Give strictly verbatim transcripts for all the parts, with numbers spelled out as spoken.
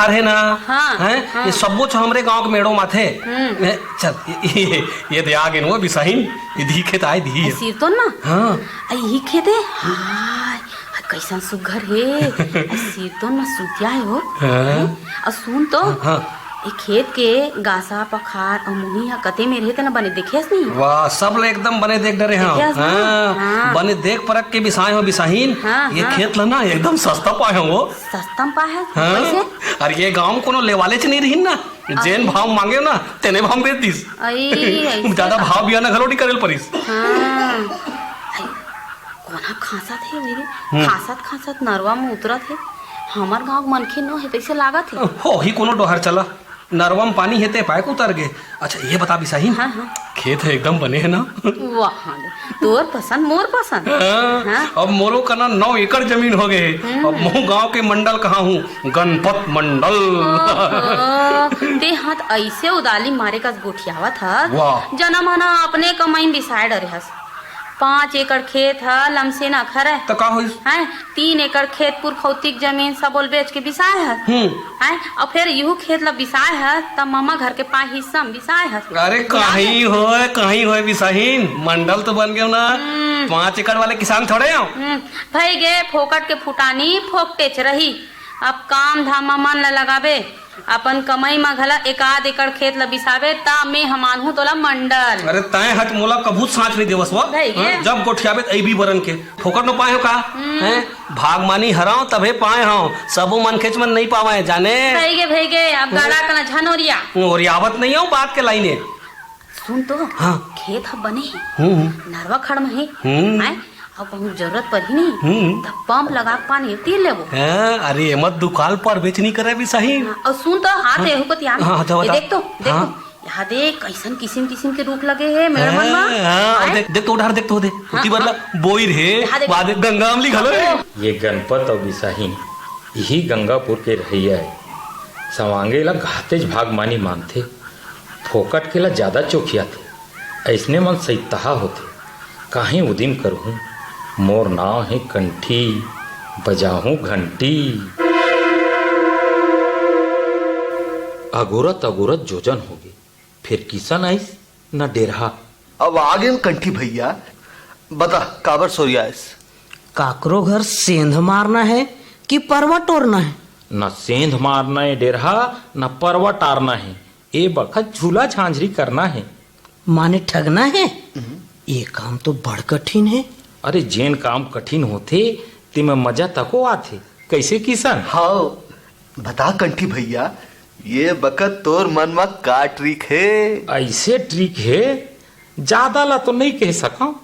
हे ना? हाँ, हैं? हाँ। ये सबो छ हमरे गांव के मेड़ो माथे। हम्म। ए, चल, ये, ये, ये दे आ गे न वो बिसाहिन, ये दिही खेत आय, दिही। ए, सिरतोन मा? हाँ। ए, इही खेत हे? हाय, हाय, कइसन सुग्घर हे। ए, सिरतोन मा सुतिया हे वो। हाँ। हैं? अउ सुन तो, हाँ, हाँ। ए खेत के गासा, पखार अउ मुही ह कते मेर हे, तेला बने देखे हस नहीं? वाह, सब ल एकदम बने देख डरे हंव। देखे हस ना? हाँ, हाँ। बने देख परख के बिसाय हंव बिसाहिन। हाँ, ये हाँ। खेत ल ना एकदम सस्ता पाय हंव वो। सस्ता म पाय हस? हाँ। कइसे? अरे, ये गांव म कोनो लेवालेच नइ रहिन ना, जेन अरे। भाव मांगे ना, तेने भाव म बेच दिस। अई, अइसे जादा का? भाव बियाना घलो नइ करे ल परिस। हाँ। अई, कोना खांसत हे मेरे? हम्म। खांसत खांसत नरवा म उतरत हे। हमर गांव के मनखे नो हे, तइसे लागत हे। होही कोनो डोहर चला। नरवा म पानी हे ते पाय के उतर गे। अच्छा, ये बता बिसाहिन, हाँ, हाँ। खेत ह एकदम बने हे ना? वाह रे, तोर पसंद, मोर पसंद। हाँ, हाँ। अब मोरो कना नौ एकड़ जमीन हो गे हे। हम्म। अब महूं गांव के मंडल कहाहूं, गणपत मंडल। ओहो, ते ह त अइसे उदाली मारे कस गोठियावत हस। वाह। जना मना अपने कमई म बिसाय डरे हस। पांच एकड़ खेत ह लमसेना खरय। त का होइस? हैं, तीन एकड़ खेत पुरखौती के जमीन सबो ल बेच के बिसाय हस। हम्म। हैं, अउ फेर इहू खेत ल बिसाय हस, त ममा घर के पांय हिस्सा म बिसाय हस। अरे, कहीं होय, कहीं होय बिसाहिन, मंडल तो बन गेव ना। हम्म। पांच एकड़ वाले किसान थोड़े हंव। हम्म, भई गे, फोकट के फुटानी फोकटेच रही। अब काम धाम म मन ल लगाबे, अपन कमई म घला एकाध एकड़ खेत ल बिसाबे, त में ह मानहूं तोला मंडल। अरे, तंय ह त मोला कभू सांच नइ देवस वा। भई गे। हाँ, जब गोठियाबे त अइबी बरन के। फोकट म पाय हंव का? हम्म। हैं? भागमानी हरंव तभे पाय हंव। सबो मनखेच मन नइ पावंय, जाने? भई गे, भई गे, अब हाँ। गाड़ा कना झन ओरिया। ओरियावत नइ हंव, बात के लाइने। सुन तो, हाँ। खेत ह बने हे, हम्म, हम्म। नरवा खड़ म हे, हम्म। हैं? अउ कहूं जरूरत परही नहीं, हम्म। त पंप लगा के पानी तीर लेबो। हैं? अरे, एमा दुकाल परबेच नइ करय बिसाहिन। हाँ, अउ सुन तो, हाथ हाँ। एहू कोती आ। हाँ, अच्छा, ये बता। देख तो, देख हाँ। तो, यहाँ देख, कइसन किसिम किसिम के रूख लगे हे मेड़ मन म। हाँ, हाँ, अउ हैं? देख, देख तो, ओ डहर देख तो, दे। हाँ, ओती बर ला हाँ। बोइर हे, यहाँ देख। बाद गंगा अमली घलो हे। ये गणपत अउ बिसाहिन, इही गंगापुर के रहइया हे। सवांगे ला घातेच भागमानी मानथे। फोकट के ला जादा चोखियाथे। अइसने मन सइतहा होथे। काहीं उदिम करहूं, मोर नांव हे कंठी, बजाहूं घंटी। अगोरत अगोरत जोजन होगे, फेर किसन आइस न डेरहा। अब आ गेन कंठी भइया, बता काबर सोरियायस? काकरो घर सेंध मारना हे कि परवा टोरना हे? न सेंध मारना हे डेरहा, न परवा टारना हे। ए बखत झूला झांझरी करना हे। माने ठगना हे? हम्म। ये काम तो बड़ कठिन हे। अरे, जेन काम कठिन होथे, तेमा मजा तको आथे। कइसे किसन? हव, बता कंठी भइया, ये बखत तोर मन म का ट्रिक हे? अइसे ट्रिक हे, जादा ला तो नइ कह सकंव,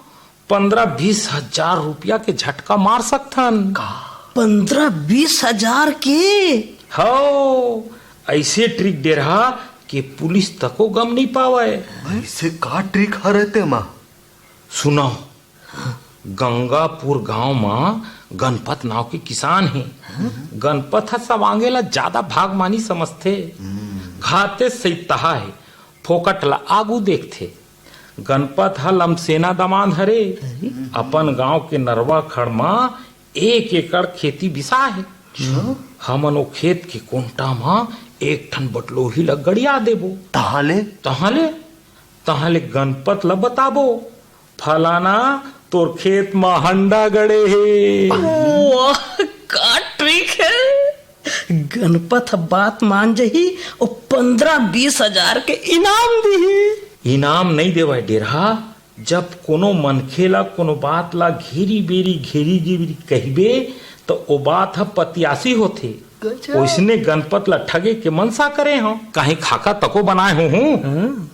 पंद्रह बीस हजार रुपया के झटका मार सकथन। का? पंद्रह बीस हजार के? हव, अइसे ट्रिक डेरहा के पुलिस तको गम नइ पावय। अइसे का ट्रिक हरय तेमा? सुनव, गंगापुर गांव म गनपत नांव के किसान हे। गनपत ह सवांगे ला जादा भागमानी समझथे। घाते सइतहा हे, फोकट ला आगू देखथे। गनपत ह लमसेना दमांद हरे। अरे। अपन गांव के नरवा खड़ म एक एकड़ खेती बिसा हे। अच्छा। हमन ओ खेत के कोंटा म एक ठन बटलोही ला गड़िया देबो। तहां ले? तहां ले, तहां ले गनपत ला बताबो, "फलाना, तोर खेत म हंडा गड़े हे।" वाह, का ट्रिक हे। गनपत ह बात मान जही, अउ पंद्रह बीस हजार के इनाम दिही। इनाम नइ देवय डेरहा, जब कोनो मनखे ला कोनो बात ला घेरी बेरी, घेरी घेरी कहिबे, त ओ बात ह पतियासी होथे। गजब। ओइसने गनपत ला ठगे के मनसा करे हंव। काहीं खाका तको बनाय होहूं? हम्म।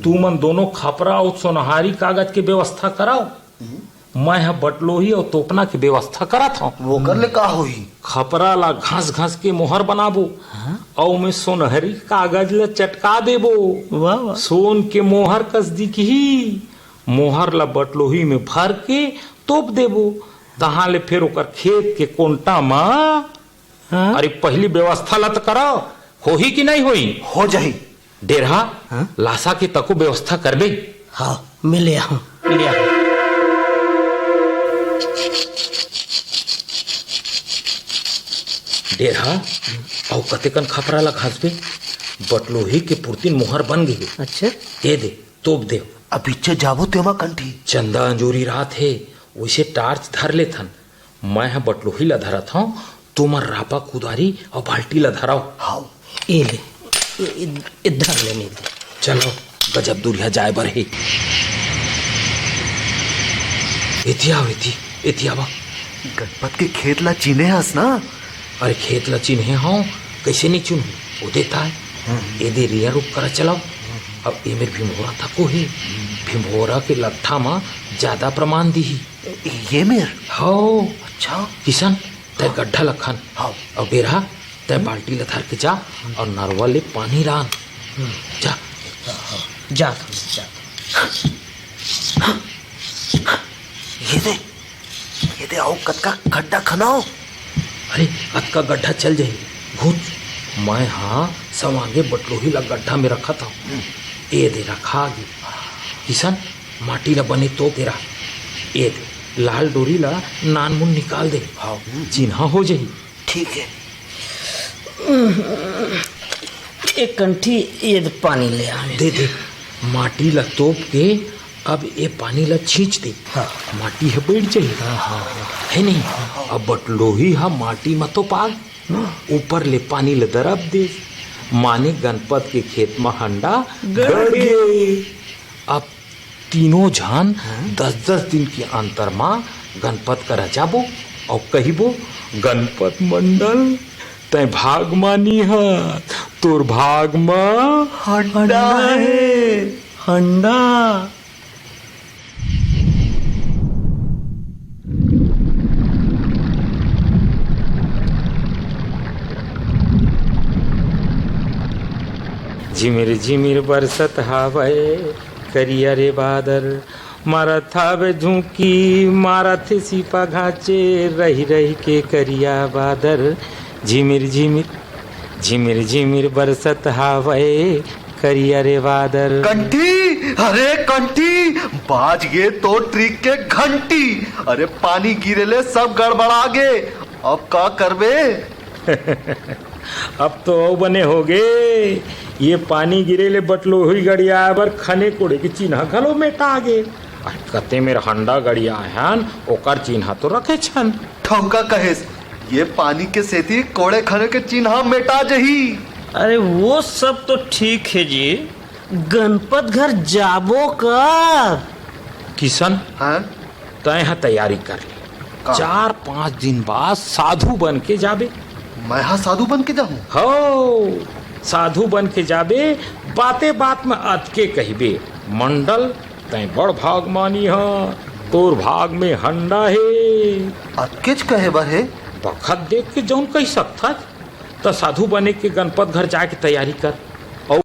तुमन दोनों खपरा अउ सोनहारी कागज के व्यवस्था करव। हम्म। मैं ह बटलोही अउ तोपना के व्यवस्था करत हंव। वोकर ले का होही? खपरा ला घस घस के मोहर बनाबो, हाँ। अउ ओमे सोनहरी कागज ला चटका देबो। वाह, वाह। सोन के मोहर कस दिखही। मोहर ला बटलोही में भर के तोप देबो। तहां ले फेर ओकर खेत के कोंटा म हाँ? अरे, पहिली व्यवस्था ल त करव, होही कि नइ होही? हो जाही। डेरहा, हाँ? लासा के तको व्यवस्था करबे? हाँ, मैं ले आहूं, ले आहूं। डेरहा, अउ कतेकन खपरा ला घासबे, बटलोही के पुरतिन मोहर बन गे हे। अच्छा। ए दे, तोप दे। अभिच्चे जाबो तेमा कंठी। चंदा अंजोरी रात हे, वइसे टार्च धर लेथन। मैं ह बटलोही ला धरत हंव, तुमन रापा कुदारी अउ बाल्टी ला धरव। हाव। ए ले, ए, ए, ए धर ले, मिल दे। चलो, गजब दुरिहा जाए बर हे। एती आव, एती, एती आवा। गणपत के खेत ला चीन्हे हस ना? अरे, खेत ला चीन्हे हंव, कइसे नइ चीन्हूं? ओ देता हे। हम्म। ए दे रिया रूख करा चलाव। अब ए मेर भिंभोरा तको हे। भिंभोरा के लट्ठा म जादा प्रमाण दिही। ए, ए मेर? हव। अच्छा। किसन, तैं गड्ढा ल खन। हव। अउ डेरहा, तैं बाल्टी ल धर के जा अउ नरवा ले पानी लान। हम्म। जा। जा, जा। ए दे, ए दे, अउ कतका गड्ढा खनव। अरे, अतका गड्ढा चल जाही। घुच, मैं हा सवांगे बटलोही ला गड्ढा में रखत हंव। हम्म। ए दे रखा गे। किसन, माटी ला बने तोप दे रहा। ए दे, लाल डोरी ला नानमुन निकाल दे। हव। चिन्हा हो जाही। ठीक हे। एक कंठी ए दे पानी ले आवे। दे, दे। माटी ला तोप के अब ए पानी ला छींच दे। हाँ। माटी ह बइठ जाही। हाँ, हाँ, हाँ। हे नहीं? अब बटलोही ह माटी म तोपा गे। हाँ। ऊपर ले पानी ला दरप दे। माने गणपत के खेत म हंडा गड़ गड़ गे। गे। अब तीनों झन हाँ। दस दस दिन के अंतर म गणपत करा जाबो अउ कहिबो, "गणपत मंडल, तैं भाग मानी ह, तोर भाग म हंडा हे, हंडा।" झिमिर झिमिर बरसत हावय करिया रे बादर, मारत हावे झुंकी, मारत हे सीपा घांचे, रहि रहि के करिया बादर। झिमिर झिमिर, झिमिर झिमिर बरसत हावय करिया रे बादर। कंठी, अरे कंठी, बाज गे तो ट्रिक के घंटी। अरे पानी गिरे ले सब गड़बड़ा गे, अब का करबे? अब तो अउ बने होगे, ये पानी गिरे ले बटलोही गड़ियाए बर खने कोड़े के चिन्हा घलो मेटा गे। अरे कते मेर हंडा गड़ियाए हन, ओकर चिन्हा तो रखेच हन। ठौका कहेस, ये पानी के सेती कोड़े खने के चिन्हा मेटा जही। अरे वो सब तो ठीक हे जी, गणपत घर जाबो कब? किसन, हाँ? तैं ह तैयारी कर ले। का? चार पांच दिन बाद साधु बन के जाबे। मैं ह साधु बन के जाहूं? हो, साधु बन के जाबे। बाते बात में अतके कहिबे, "मंडल, तैं बड़ भागमानी ह, तोर भाग में हंडा हे।" अतकेच कहे बर हे? बखत देख के जौन कहि सकथस, त साधु बने के गणपत घर जाए के तैयारी कर। अउ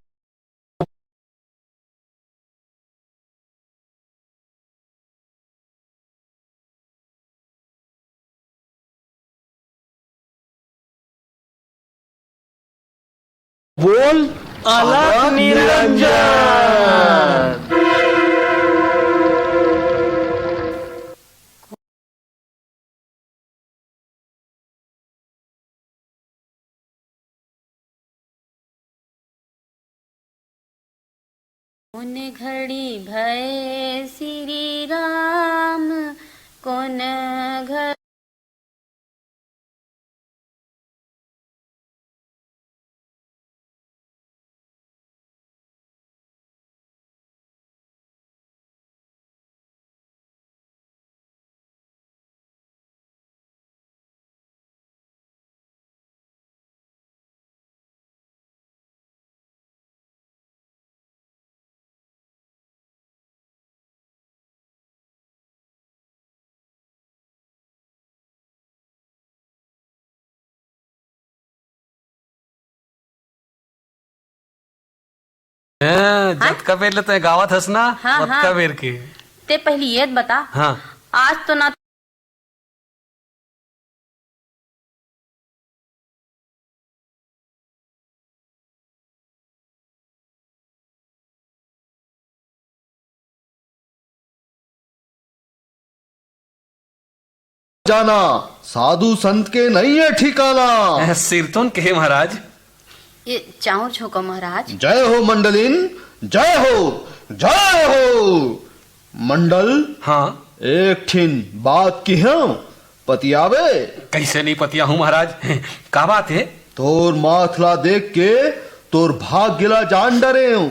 बोल, अलख निरंजन। कोन घड़ी भय श्री राम, कोन घड़ी हैं, हाँ? जतका बेर ले तैं गावत हस ना, हाँ, ओतका हाँ। बेर के। ते पहिली ये बता, हाँ। आज तो ना टाना, साधु संत के नहीं है ठिकाना। सिरतोन के महाराज। ये चाउर झोंका महाराज। जय हो मंडलिन, जय हो, जय हो। मंडल, हाँ। एक ठिन बात किहेंव, पतियाबे? कइसे नइ पतियाहूँ महाराज, का बात हे? तोर माथ ला देख के तोर भाग्य ला जान डरेंव।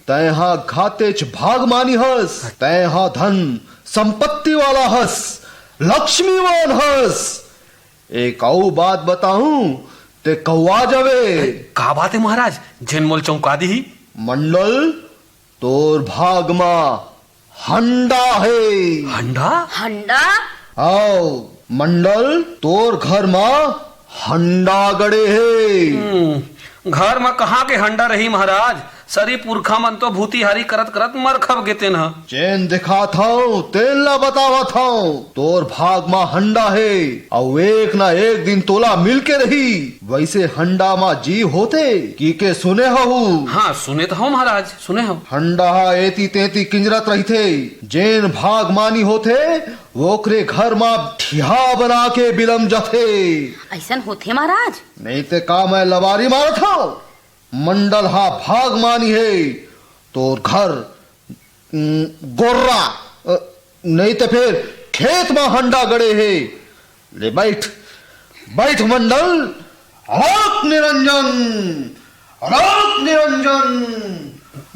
तैं हा घातेच भागमानी हस, तैं हा धन संपत्ति वाला हस, लक्ष्मीवान हस। एक अउ बात बताहूँ, तैं कउवा जाबे। का बात हे महाराज, जेन मोला चौंका दिही? मंडल, तोर भाग मा हंडा हे। हंडा? हंडा? हव, मंडल, तोर घर मा हंडा गड़े हे। हम्म, घर मा कहाँ के हंडा रही महाराज? सरी पुरखा मन तो भूतिहारी करत करत मर खप गे तेन ह। जेन देखात हंव, तेन ला बतावत हंव। तोर भाग मा हंडा हे, अउ एक ना एक दिन तोला मिल के रही। वइसे हंडा मा जीव होथे, कहिके सुने हहू? हाँ, सुने त हंव महाराज, सुने हंव। हंडा ह एती तेती किंजरत रहिथे। जेन भागमानी होथे, ओकरे घर मा ठिहा बना के बिलम जाथे। अइसन होथे महाराज? नइ ते का मैं लबारी मारत हंव? मंडल हा भागमानी हे, तोर घर, उम, गोर्रा, अ, नइ ते फेर खेत मा हंडा गड़े हे। ले बइठ, बइठ मंडल, अलख निरंजन, अलख निरंजन।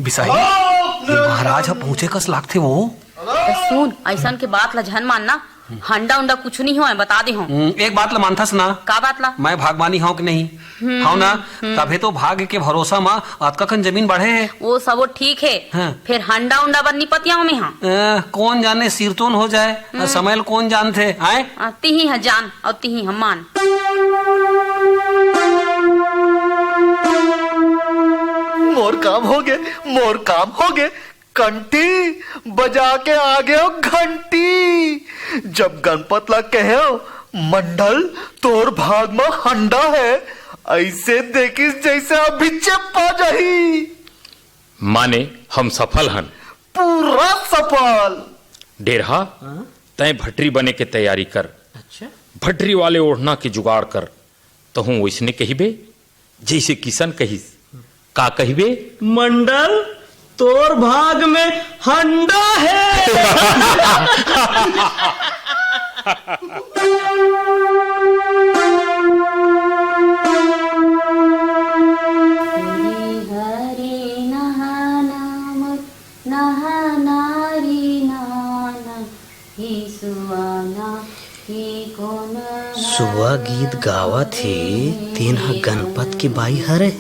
बिसाही, अलख निरंजन। महाराज ह पहुंचे कस लागथे वो। ए, सुन, अइसन के बात ला झन मान ना। हंडा उंडा कुछु नइ होय, बता दे हंव। हम्म, एक बात ला मानथस ना? का बात ला? मैं भागमानी हंव कि नहीं? हम्म, हंव ना? हम्म। तभे तो भाग्य के भरोसा मा अतका कन जमीन बाढ़े हे। वो सबो ठीक हे। हाँ। फेर हंडा उंडा बर नइ पतियाहूँ मैं हा। ए, कोन जाने सिरतोन हो जाय, हम्म। समय ल कोन जानथे, आय? आ, तिही ह जान, अउ तिही ह मान। मोर काम होगे, मोर काम होगे। कंठी बजा के आ गेंव घंटी। जब गनपत ला कहेंव, "मंडल, तोर भाग म हंडा हे," अइसे देखिस जइसे अभीच्चे पा जाही। माने हम सफल हन। पूरा सफल। डेरहा, हाँ? तैं भटरी बने के तैयारी कर। अच्छा। भटरी वाले ओढ़ना के जुगाड़ कर। तहूँ वइसने कहिबे? जइसे किसन कहिस, का कहिबे? मंडल, तोर भाग में हंडा हे। हरि हरि नहा नाम नहा नारी नाना, हे सुआ ना, हे कोन सुआ गीत गावत हे, तेन ह गणपत के बाई हरे।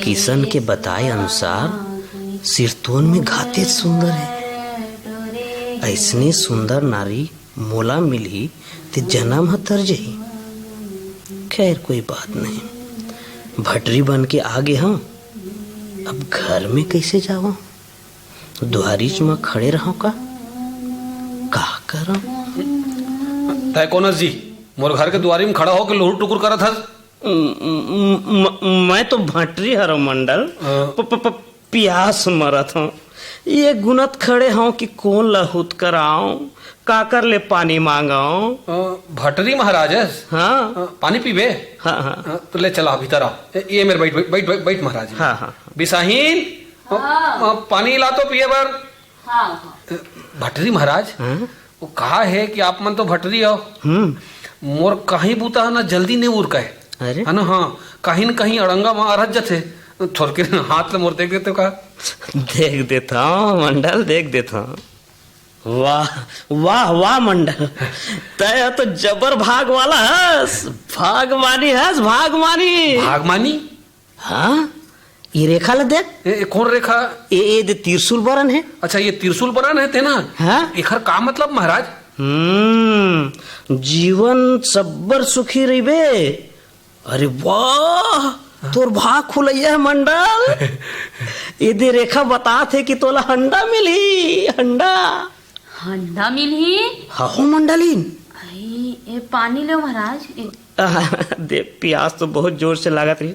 किसन के बताए अनुसार सिरतोन में घातेच सुंदर हे। अइसने सुंदर नारी मोला मिलही ते जनम ह तर जही। खैर, कोई बात नहीं, भटरी बन के आ गे हंव, अब घर में कइसे जावंव? दुहारीच म खड़े रहंव का? का करंव? तैं कोन हस जी, मोर घर के दुआरी म खड़ा होके लुहुर टुकुर करत हस? म-, म-, म-, मैं तो भटरी हरंव मंडल। हाँ। प-, प-, प-, पियास मरत हंव। ये गुनत खड़े हंव कि कोन ल हुत करांव, काकर ले पानी मांगंव। अ, भटरी महाराज हस? हाँ। अ, पानी पीबे? हाँ, हाँ। अ, तो ले चला भीतर आ। ए, ये मेर बइठ, बइठ, बइठ, बइठ महाराज। हाँ, हाँ। बिसाहिन, अ, हाँ। अ, पानी ला तो पिए बर। हाँ, हाँ। अ, भटरी महाराज, हाँ? वो का हे कि आप मन तो भटरी हव। हम्म। मोर काहीं बूता ह ना जल्दी नइ उरकय। अरे? हे ना, हाँ, काहीं न काहीं अड़ंगा म अरझ जथे। थोरके हाथ ल मोर देख देते का? देख देथंव मंडल, देख देथंव। वाह, वाह, वाह मंडल, तैं ह तो जबर भाग वाला हस, भागमानी हस, भागमानी। भागमानी? हाँ, ये रेखा ल देख। ए, ए, कोन रेखा? ए, ए दे त्रिशूल बरन हे। अच्छा, ये त्रिशूल बरन हे तेन ह? हाँ। एखर का मतलब महाराज? हम्म, जीवन सब्बर सुखी रहिबे। अरे वाह, तोर भाग खुलइया हे मंडल। ए दे रेखा बतात हे कि तोला हंडा मिलही, हंडा। हंडा मिलही? हाँ हो मंडलिन। आई, ए पानी ले महाराज। ए आहा, दे, पियास तो बहुत जोर से लागत रही।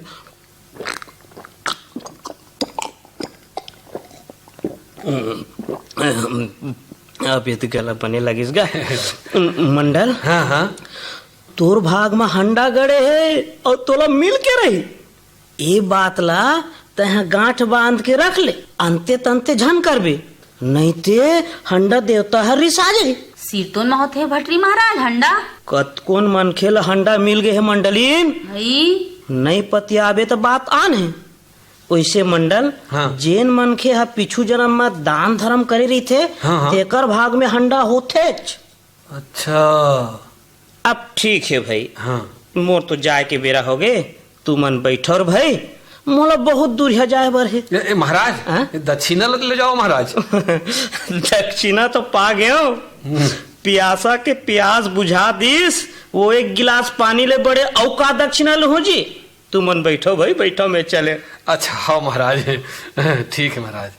अब ये तो गला बने लगिस गा। मंडल, हाँ, हाँ। तोर भाग म हंडा गड़े हे अउ तोला मिल के रही। ए बात ला तैं गांठ बांध के रख ले, अंते तंते झन करबे, नहीं ते हंडा देवता हर रिसा जाही। सिरतोन म होथे भटरी महाराज हंडा। कतकोन मनखे ला हंडा मिल गे हे मंडलिन। भाई। नहीं पतियाबे त बात आन हे। ओइसे मंडल, हाँ। जेन मनखे ह पीछू जन्म म दान धर्म करे रहिथे, हाँ, हाँ। तेकर भाग में हंडा होथेच। अच्छा। अब ठीक हे भाई, हाँ। मोर तो जाए के बेरा होगे, तुमन बइठव रे भाई, मोला बहुत दूरिहा जाए बर हे। ए, ए, महाराज, हाँ? दक्षिणा ल-, ले जाव महाराज। दक्षिणा तो पा गेंव, हम्म। पियासा के पियास बुझा दिस, वो एक गिलास पानी ले बड़े अउ का दक्षिणा लूहूं जी? तुमन बइठव भाई, बइठव, मैं चलेंव। अच्छा, हव महाराज, ठीक हे महाराज।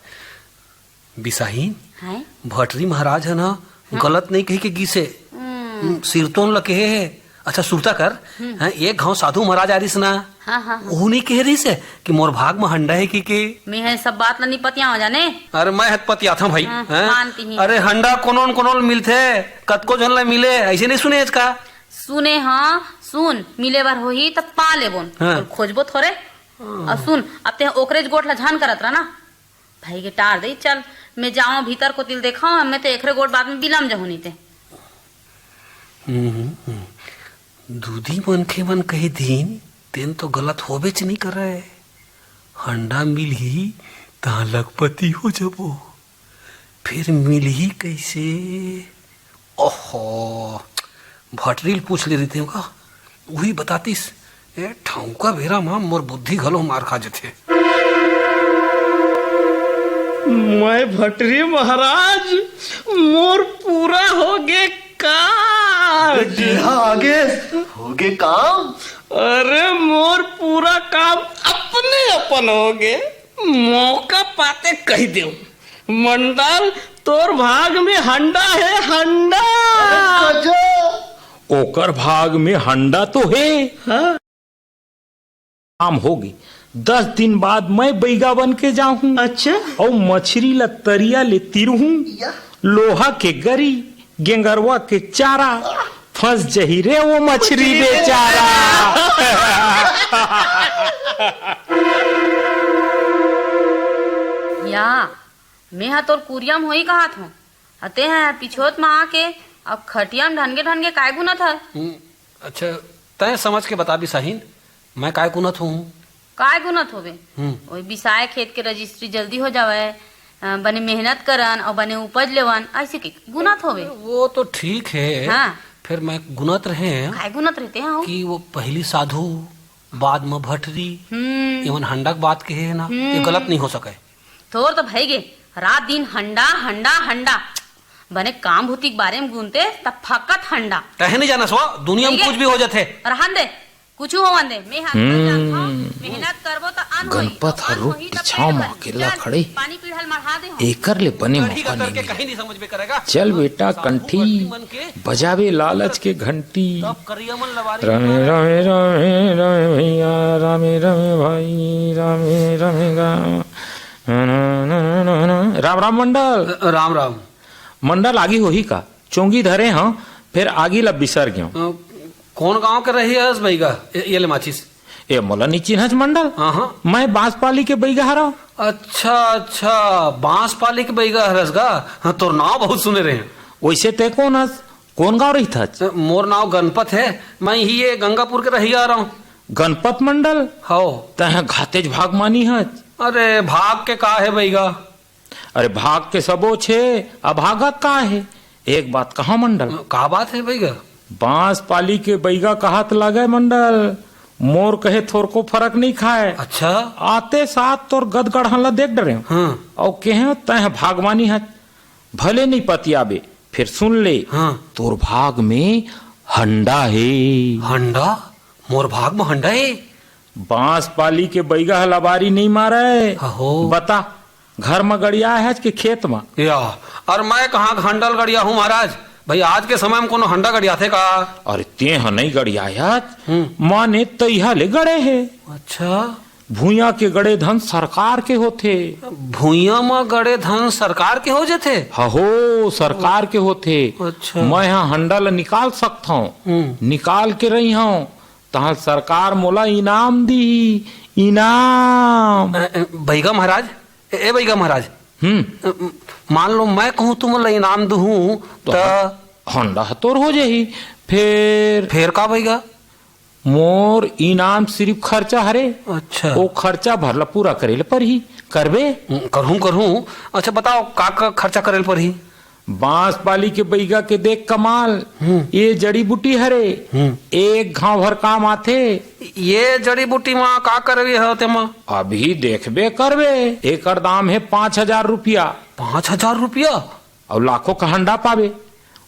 बिसाहिन, हैं? भटरी महाराज ह ना, हाँ। गलत नहीं कहि के गिस हे। हम्म। हम्म, सिरतोन ल कहे हे। अच्छा, सुरता कर, हम्म। हैं, एक घांव साधु महाराज आय रिहिस ना, हाँ, हाँ, हाँ। ओहू नहीं कहे रिहिस हे कि मोर भाग म हंडा हे कहि के। मैं ह सब बात ल नहीं पतियावंव जाने। अरे, मैं ह त पतियाथंव भाई, हाँ, हैं? मानती ही। अरे, हंडा कोनो न कोनो ल मिलथे, कतको झन ल मिले, अइसे नहीं सुने हस का? सुने हंव, सुन, मिले बर होही त पा लेबोन, हाँ। अउ खोजबो थोरे। हाँ। अउ सुन, अब तें ओकरेच गोठ ल झन करत रह ना, भाई के टार दे, चल, मैं जावंव भीतर कोती ल देखंव, मैं तो एखरे गोठ बात में बिलम जहूं नहीं ते। हम्म, हम्म। दूधी मनखे मन कहि दिन, तेन तो गलत होबेच नहीं करय। हंडा मिलही, तहां लखपति हो जबो। फिर मिलही कइसे? ओहो, भटरी ल पूछ ले रहितेंव का, उही बतातिस। ए, ठउका बेरा म मोर बुद्धि घलो मार खा जथे। मैं भटरी महाराज, मोर पूरा होगे काज। बेटा आगे, होगे काम। अरे, मोर पूरा काम अपने अपन होगे। मौका पाते कहि देंव, मंडल, तोर भाग में हंडा हे, हंडा। अरे गजब। ओकर भाग में हंडा तो हे। हाँ। काम होगे, दस दिन बाद मैं बइगा बन के जाहूं। अच्छा। अउ मछरी ल तरिया ले तिरहूं, या। लोहा के गरी, गेंगरवा के चारा, फंस जही रे वो मछरी मछरी बेचारा। या, मैं ह तोर कुरिया म होही कहत हंव, अते ह पिछोत म आके अब खटिया म ढनगे ढनगे काय गुनत हस? हम्म, अच्छा, तैं समझ के बता बिसाहिन, मैं काय गुनत हूँ? काय गुनत होबे? हम्म। ओई बिसाए खेत के रजिस्ट्री जल्दी हो जावय, अ, बने मेहनत करन अउ बने उपज लेवन, अइसे के गुनत होबे। वो तो ठीक हे। हाँ। फेर मैं गुनत रहेंव। काय गुनत रहिथे हो? कि वो पहिली साधु, बाद म भटरी, हम्म। एमन हंडा के बात कहे हे ना, ये हम्म। गलत नहीं हो सकय। तोर तो भई गे, रात दिन हंडा, हंडा, हंडा। बने काम भूती के बारे म गुनते, त फकत हंडा। तैं नहीं जानस वो, दुनिया म ठीक हे। कुछ भी हो जाथे। रहन दे, कुछु होवन दे, मैं ह अतका हम्म। जानथंव, मेहनत करबो त अन्न होही, गणपत ह अन्न रुख होही त पिछांव पेट म भरही। अकेल्ला चल, खड़े। पानी पीढ़ा ल मढ़ा दे हो। एकर ले बने मौका नहीं मिले। चल बेटा कंठी, बजावे लालच के घंटी। रमे, रमे, रमे, रमे भैया, रमे, रमे भाई, रमे, रमे गा। राम, राम मंडल। राम, राम। मंडल आगी होही का? चोंगी धरे हंव, फेर आगी ला बिसर गेंव। अ, कोन गांव के रहिहस बइगा? ए, ये ले माचिस। ए, मोला नी चिन्हस मंडल। हाँ, हाँ। मैं बांसपाली के बइगा हरंव। अच्छा, अच्छा, बांसपाली के बइगा हरस गा? हाँ, तोर नांव बहुत सुने रहेंव। वइसे तैं कोन हस? कोन गांव रहिथस? अ, मोर नांव गणपत हे, मैं इही ये गंगापुर के रहिया हरंव। गणपत मंडल? हव। तैं ह घातेच भागमानी हस। अरे, भाग के का हे बइगा? अरे भाग के सबोच हे, अभागा का हे? एक बात कहा मंडल। का बात हे बइगा? बांसपाली के बइगा कहात लागय मंडल, मोर कहे थोरको फरक नइ खाय। अच्छा। आते साथ तोर गदगढ़न ला देख डरेंव। हाँ। अउ कहेंव तैं ह भागमानी हस, भले नइ पतियाबे, फेर सुन ले, हाँ। तोर भाग में हंडा हे। हंडा? मोर भाग में हंडा हे? बांसपाली के बइगा ह लबारी नइ मारय। अहो। बता, घर म गड़ियाए हस के खेत म? या, अरे मैं कहाँ हंडा ल गड़ियाहूँ महाराज? भई आज के समय म कोनो हंडा गड़ियाथे का? अरे तें ह नइ गड़ियाए हस, हम्म। माने तइहा ले गड़े हे। अच्छा। भुइयां के गड़े धन सरकार के होथे। भुइयां म गड़े धन सरकार के हो जथे? हहो, सरकार के होथे। अच्छा। मैं ह हंडा ल निकाल सकथंव। हम्म। निकाल के रही हंव, तहां सरकार मोला इनाम दी। इनाम। अ, अ, बइगा महाराज, ए, ए बइगा महाराज। हम्म। अ, म-, मान लो मैं कहूं तुमन ल इनाम दूहूं, तो त हं-, हंडा ह तोर हो जाही। फेर? फेर का बइगा? मोर इनाम सिरिफ खर्चा हरे। अच्छा। ओ खर्चा भर ला पूरा करे ले परही। करबे? हम्म, करहूं, करहूं। अच्छा बताओ, का, का खर्चा करे ले परही? बांस पाली के बइगा के देख कमाल। हम्म। ये जड़ी बूटी हरे। हम्म। एक घांव भर काम आथे। ये जड़ी बूटी मा का करबे हो तेमा? अभी देखबे करबे। एकर दाम हे पांच हजार रुपया। पांच हजार रुपया? अउ लाखों का हंडा पाबे।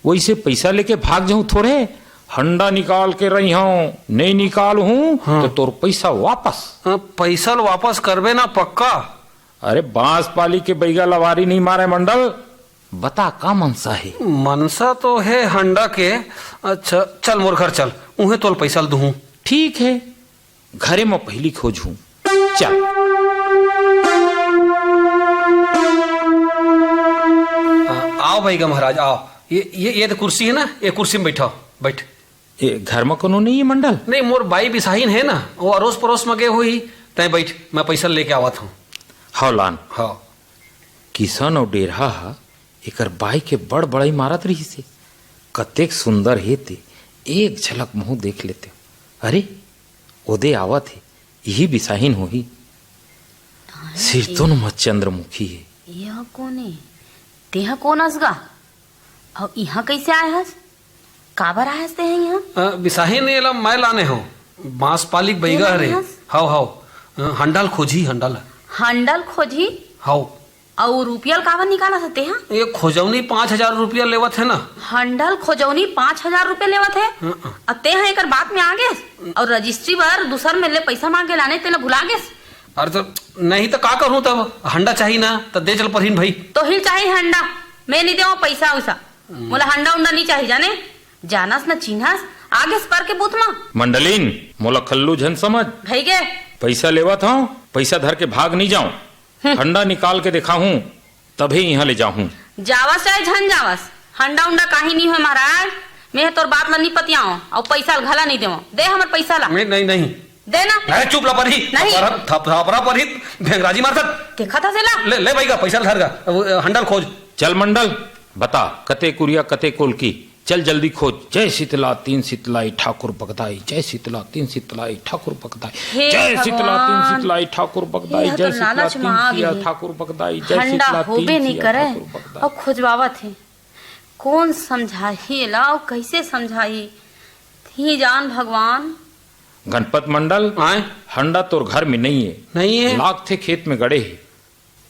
वइसे पइसा लेके भाग जाहूं थोरे, हंडा निकाल के रही हंव, नइ निकालहूं हाँ। त तोर पइसा वापस। हाँ, पइसा ल वापस करबे ना पक्का? अरे, बांस पाली के बइगा लवारी नइ मारे मंडल, बता का मनसा हे? मनसा तो हे हंडा के। अच्छा, चल मोर घर चल, उहें तोल पइसा ल दूहूं। ठीक हे, घरे म पहिली खोजहूं। चल। आ, आओ भइगा महाराज, आओ। ये, ये, ये तो कुर्सी हे ना, ये कुर्सी म बइठव, बइठ। ए, घर म कोनो नइ हे मंडल? नहीं, मोर बाई बिसाहिन हे ना, वो अरोस परोस म गे होही, तैं बइठ, मैं पइसा लेके आवत हंव। हव लान। हव। किसन अउ डेरहा ह एकर बाई के बड़ बड़ाई मारत रिहिस हे। कतेक सुंदर हे ते, एक झलक महूं देख लेतेंव। अरे, ओदे आवत हे, इही बिसाहिन होही। अरे, सिरतोन म चंद्रमुखी हे। ये कोन ए? तेहा कोन अस गा? अउ इहां कइसे आय हस? काबर आय हस तेहा इहां? अ, बिसाहिन, एला मैं लाने हंव। बांस पाली के बइगा हरे। हव, हव। अ, हंडा ल खोजही, हंडा ल। हंडा ल खोजही? हव। अउ रुपया ल काबर निकालत हे तेहा? ये खोजौनी पांच हजार रुपया लेवत हे ना। हंडा ल खोजौनी पांच हजार रुपया लेवत हे? हम्म। अउ तेहा एकर बात में आ गेस? अउ रजिस्ट्री बर दूसर मेर ले पइसा मांग के लाने, तेला भुला गेस? अरे तो नहीं तो का करहूं तब? हंडा चाही ना, त दे चल परही न भई। तोहिल चाही हंडा, मैं नइ देवंव पइसा उइसा। हम्म। मोला हंडा उंडा नइ चाही जाने। जानस न चिन्हस, आ गेस पर के बूथ म। मंडलिन, मोला खल्लू झन समझ। भई गे। पइसा लेवत हंव, पइसा धर के भाग नइ जांव। हम्म। हंडा निकाल के देखाहूं, तभे इहां ले जाहूं। जावस चाहे झन जावस, हंडा उंडा काही नइ होय महाराज। मैं तोर बात ल नइ पतियावंव, अउ पइसा ल घला नइ देवंव। दे हमर पइसा ल। नहीं, नहीं, नहीं। दे ना। अरे चुप ला परही। नहीं। थपरा, थप-, थपरा परही, भेंगराजी मारथस। देखत हस एला? ले, ले भई गा, पइसा ल धर गा। अब, अ, हंडा ल खोज। चल मंडल, बता, कते कुरिया, कते कोलकी। चल जल्दी खोज। जय शीतला तीन शीतलाई ठाकुर बगदाई, जय शीतला तीन शीतलाई ठाकुर बगदाई, हे जय शीतला तीन भगवान। शीतलाई ठाकुर बगदाई, यह जय तो शीतला लालच में तीन आ सिया गई। ठाकुर बगदाई, जय हंडा शीतला होबे तीन नहीं सिया करे। ठाकुर बगदाई। अब खोजवावत हे। कोन समझाही एला अउ कइसे समझाही? ही जान भगवान। गणपत मंडल, आय? हंडा तोर घर में नइ हे। नइ हे? लागथे खेत में गड़े हे।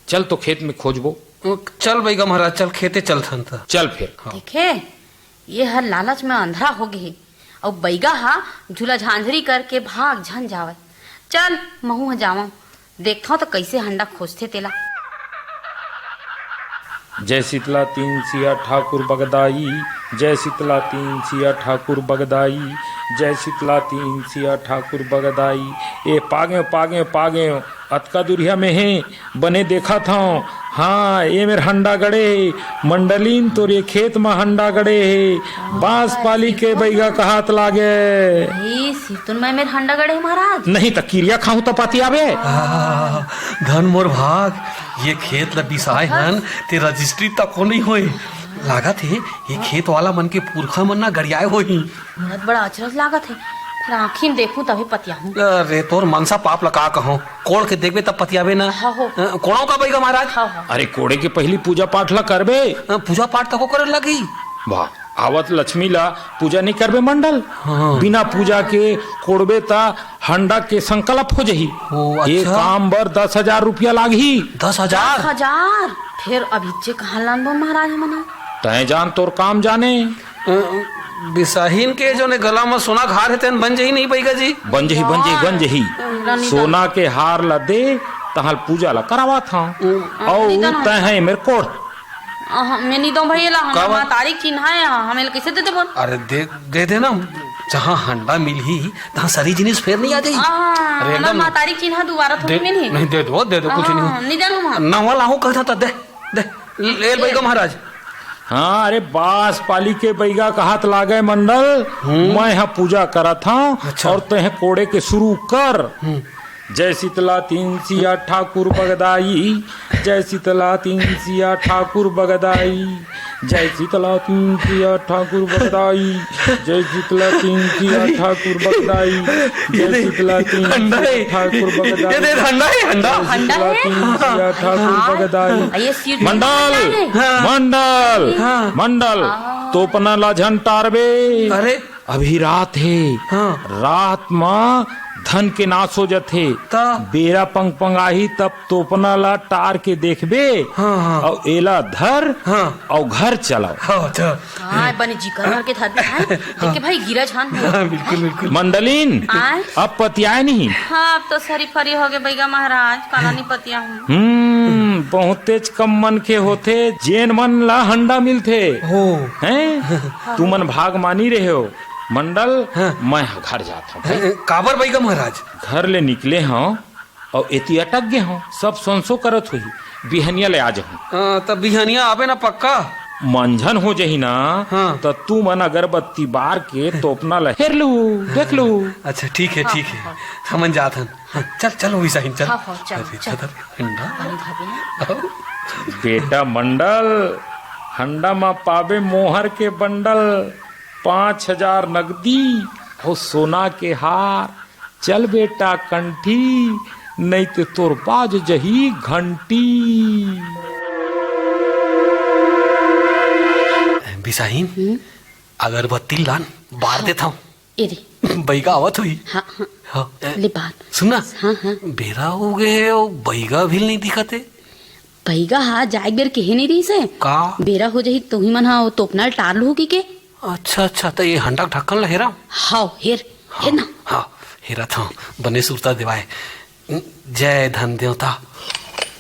चल तो खेत में खोजबो। चल बइगा महाराज, चल खेते चलथन त। चल फेर। हाँ। देखे, ये हर लालच में अंधरा हो गे हे। अउ बइगा ह झूला झांझरी करके भाग झन जावय। चल, महूं ह जावंव। देखथंव त कइसे हंडा खोजथे तेला। जय शीतला तीन सिया ठाकुर बगदाई, जय शीतला तीन सिया ठाकुर बगदाई, जय शीतला तीन सिया ठाकुर बगदाई। ए पागेंव, पागेंव, पागेंव, अतका दुरिहा में हे, बने देखत हंव। हाँ, ए मेर हंडा गड़े हे, मंडलिन तोर ए खेत म हंडा गड़े हे, बांस पाली के बइगा कहात लागे। ए सिरतोन म ए मेर हंडा गड़े हे महाराज। नहीं त किरिया खाहूं त पतियाबे। आ, धन मोर भाग, ये खेत ल बिसाए हन, ते रजिस्ट्री तको नइ होय। लागत हे, ये खेत वाला मन के पुरखा मन ना गरियाए होही। बहुत बड़ा अचरज लागत हे, फेर आँखी म देखहूं तभे पतियाहूं। अरे, तोर मनसा पाप ल का कहंव, कोड़ के देखबे तब पतियाबे ना। हाँ हो। अ, कोड़ंव का बइगा महाराज? हाँ, हाँ। अरे, कोड़े के पहिली पूजा पाठ ल करबे। अ, पूजा पाठ तको करे लगही। वाह, आवत लक्ष्मी ला पूजा नइ करबे मंडल? हाँ। बिना पूजा के कोड़बे त हंडा के संकल्प हो जही। ओ, ये अच्छा। काम बर दस हजार रुपया लागही। दस हजार? दस हजार? फेर अभिच्चे कहाँ लानबो महाराज हमन ह? तैं जान, तोर काम जाने। अ, बिसाहिन के जोने गला म सोना के हार हे, तेन बन जही नहीं बइगा जी? बन जही, बन जही, बन जही। रानी सोना के हार ला दे, तहां पूजा ला करावत हंव। हम्म। अउ रानी तैं ह एमेर कोड़। अहं, मैं नइ दंव भई एला, हमर का बात? महतारी के चिन्हा ए, हम एला कइसे दे देबो? अरे दे, दे दे ना, जहाँ हंडा मिलही, तहाँ सरी जिनिस फेर नहीं आ जाही। हाँ, अरे, हमर एकदम। महतारी चिन्हा दुबारा थोड़ी दे, मिलही। नहीं, दे दो, दे दो, कुछ नहीं हो। हाँ, नहीं जानू हम। नवा लाहूं कहता था, दे, दे, ले बैगा महाराज। हाँ, अरे, बास पाली के बैगा कहत लागे मंडल, हम्म। मैं ह पूजा करत हूँ अच्छा। और तैं कोड़े के शुरू कर। हम्म। जय शीतला तीन सिया ठाकुर बगदाई, जय शीतला तीन सिया ठाकुर बगदाई, जय शीतला तीन सिया ठाकुर बगदाई, जय शीतला तीन सिया ठाकुर बगदाई, जय शीतला तीन सिया ठाकुर बगदाई। ये दे, हंडा है, हंडा। जय शीतला तीन सिया ठाकुर बगदाई। ये सिर मंडल, हंडा है। हाँ। मंडल, हाँ। मंडल, हाँ। तोपना ला झन टारबे। अरे। अभी रात हे। हाँ। रात म धन के नाश हो जथे। त? बेरा पंग पंगाही तब तोपना ला टार के देखबे। हाँ, हाँ। अउ एला धर हाँ। अउ घर चलाओ। हाँ, अच्छा। हाँ, बने जिकर करके धर दे, हाँ। देख के भाई गिरा झन। हाँ, बिल्कुल, बिल्कुल। मंडलिन, आय? अब पतियाए नहीं। हाँ, अब तो सरी फरी हो गए बैगा महाराज, काला नहीं पतिया हूँ। हम्म, बहुतेच कम मनखे होथे, जेन मन ला हंडा मिलथे। हो। हैं? तुमन भागमानी रहे हो। मंडल, हाँ। मैं ह घर जात हूँ भाई। हाँ, काबर बैगा महाराज? घर ले निकले हूँ अउ एती अटक गे हूँ। सब सोनसो करत होही, बिहनिया ले आ जाहूँ। हाँ, तब बिहनिया आबे ना पक्का? मंझन हो जही ना, हाँ। त तुमन अगरबत्ती बार के तोपना ला हेर लू, देख लू। अच्छा, ठीक है, ठीक है। हमन जात हन। हाँ, चल, चल, वही साहिन, चल। हाँ, हाँ, चल, अरे, चल। चल, हंडा। पानी भाभी ना। आओ। बेटा मंडल, हंडा म पाबे मोहर के बंडल, पाँच हजार नगदी अउ सोना के हार। चल बेटा कंठी, नहीं ते तोर बाज जही घंटी। बिसाहिन, हम्म? अगरबत्ती लान, बार हाँ। देत हूँ। ए रे। बैगा आवत हुई। हाँ, हाँ। हाँ। ए, ले बात। सुन ना। हाँ, हाँ। बेरा हो गए हे, अउ बैगा भी नहीं दिखत हे। बैगा हा जाए बेर केहे नहीं रहिस हे। का? बेरा हो जाही, तुही मन हा तोपना ल टार लू की के। अच्छा, अच्छा, त ये हंडा के ढक्कन ल हेरा? हाव, हेर, हाँ, हेर ना। हाँ, हेरत हूँ, बने सुरता देवाय। जय धन देवता।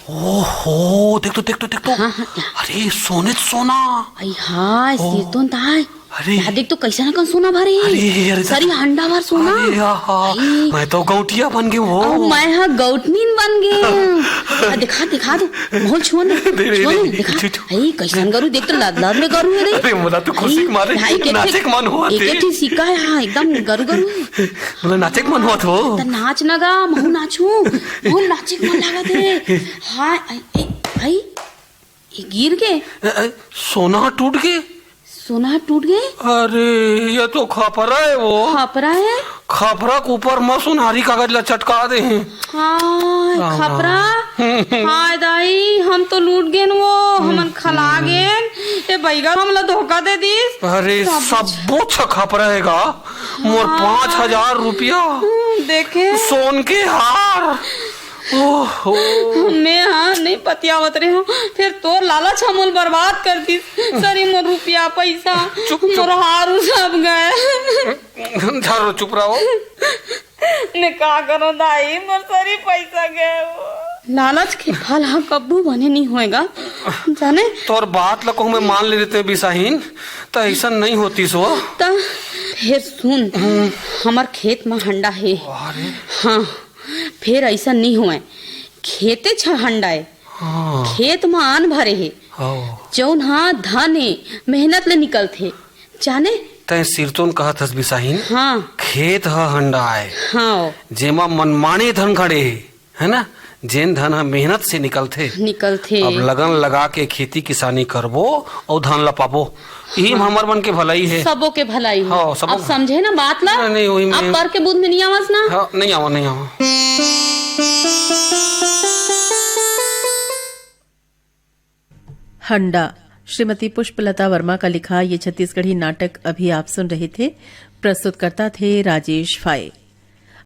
ओहो, देख तो, देख तो, देख तो। हाँ, हाँ, क्या? अरे, सोने त सोना। आई हाय, ओ। सिरतोन ताय। अरे। यहाँ देख तो, कैसा ना कौन सोना भरे हे। अरे, अरे, सरी हंडा भर सोना। अरे, आहा, आई। मैं तो गौटिया बन गए हूँ। अउ, मैं हा गौटनीन बन गए हूँ। आ, दिखा, दिखा दो। मोहन छुआ ने। दे, दे, छुआ दे, ने, दे, दिखा। छू, छू। आई, कैसन गरू, देख तो लाद, लाद में गरू हे रे। अरे, मोला तो खुशी के मारे आई, भाई, के नाचे के मन हुआ एक, थे। एक ठे सिक्का हे, हाँ, एकदम गरू, गरू हे। मोला नाचे के मन हुआ थो। त नाच न गा, महू नाचू, महू नाचे के मन लागत हे। हाँ, आई, ए, भाई, ये गिर गे। ए, ए, सोना टूट गे। सोना टूट गे? अरे, ये तो खपरा हे वो। खपरा हे? खपरा के ऊपर म सोनारी कागज ला चटका दे हे। हाय, राम, खपरा। राम। हाय दाई, हम तो लूट गेन वो, हमन खला गेन। ये बैगा हमला धोखा दे दिस। अरे, सब सबो छ खपरा हे गा। मोर हाँ। पाँच हजार रुपया। हम्म, देखे। सोन के हार। ओहो। मैं हा नहीं पतियावत रहे हूँ, फिर तोर लालच हमन बर्बाद कर दिस। सरी मोर रुपया, पैसा, चुप, चुप। मोर हार उ सब गए। झारो, चुप रहो। मैं का करूँ दाई, मोर सरी पैसा गए वो। लालच के फल हा कब्बू बने नहीं होएगा, जाने? तोर बात ला कहूँ मैं मान ले रहते बिसाहिन, त ऐसा नहीं होती सो। त फिर सुन, हम्म। हमर खेत म हंडा हे। अरे। हाँ, फिर ऐसा नहीं होए। खेते छ हंडा हे। हाँ। खेत म आन भरे हे। हाँ। जौन हा धन हे, मेहनत ले निकलथे। जाने? तैं सिरतोन कहत हस बिसाहिन। हाँ। खेत ह हंडा आय। हाँ। जेमा मनमाने धन खड़े हे, है ना? जेन धन ह मेहनत से निकलथे। निकलथे। अब लगन लगा के खेती किसानी करबो अउ धान ला पाबो। इही म हाँ। हमर मन के भलाई हे। सबो के भलाई हे। हाँ, सबो अब के। समझे ना बात ला? नहीं, नहीं, वही अब में। पर के बुध में नहीं आवस ना? हाँ, नहीं आवा, नहीं आवा। हंडा, श्रीमती पुष्पलता वर्मा का लिखा ये छत्तीसगढ़ी नाटक अभी आप सुन रहे थे। प्रस्तुतकर्ता थे राजेश फाये।